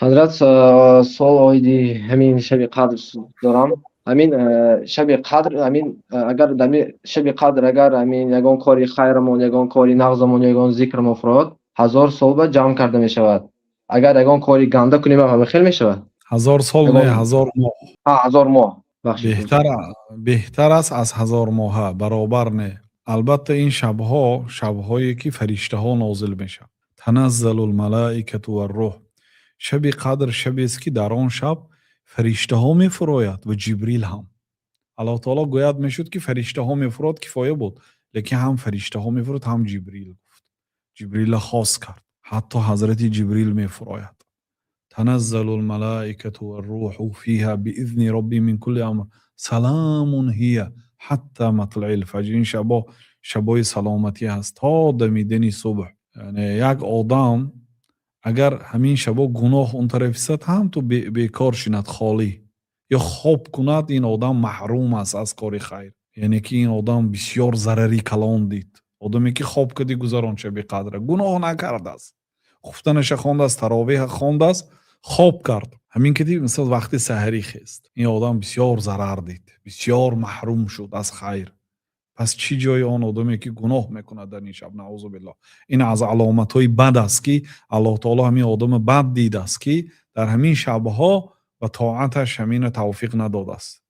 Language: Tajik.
Ҳазрат, суол оиди ҳамин шаби қадр дорам. Ҳамин шаби қадр, ҳамин агар дар шаби қадр агар ҳамин ягон кори хайрамон, ягон кори нағзамон, ягон зикрмон фурояд, 1000 сол ба ҷамъ карда мешавад. Агар ягон кори ганда кунем, ҳам ҳамин хел мешавад? 1000 сол не, 1000 моҳ. 1000 моҳ. Беҳтар аст аз 1000 моҳа, баробар не. Албатта, ин шабҳо шабҳое ки фариштаҳо нозил мешавад. تنزل الملائكة والروح. Шаби қадр шабест, ки дар он шаб фариштаҳо мефурояд ва Ҷибрил ҳам. Аллоҳ таоло гӯяд мешуд, ки фариштаҳо мефурояд, кифоя буд, лекин ҳам фариштаҳо мефурояд, ҳам Ҷибрил гуфт. Ҷибрилла хос кард. Ҳатто ҳазрати Ҷибрил мефурояд. تنزل الملائكة والروح فيها بإذن ربهم من كل أمر، سلام هي حتى مطلع الفجر. Ин шабо шабои саломатӣ ҳаст то дамидани субҳ. Яъне як одам агар ҳамин шабо гуноҳ он тарафисад, ҳам ту бекор шинад, холӣ ё хоб кунад, ин одам маҳрум аст аз кори хайр. Яъне ки ин одам бисёр зарари калон дид. Одаме ки хоб кади гузаронд шаби қадра, гуноҳ накардааст, хуфтанаша хондааст, таровеҳа хондааст, хоб кард, ҳамин кади мисол вақти саҳарӣ хест, ин одам бисёр зарар дид, бисёр маҳрум шуд аз хайр. Пас чӣ ҷои он одаме ки гуноҳ мекунад дар ин шаб? Наъузу биллоҳ. Ин аз аломатҳои бад аст, ки Аллоҳ таоло ҳамин одами бад дидааст, ки дар ҳамин шабҳо ба тоаташ ҳамина тавфиқ надодааст.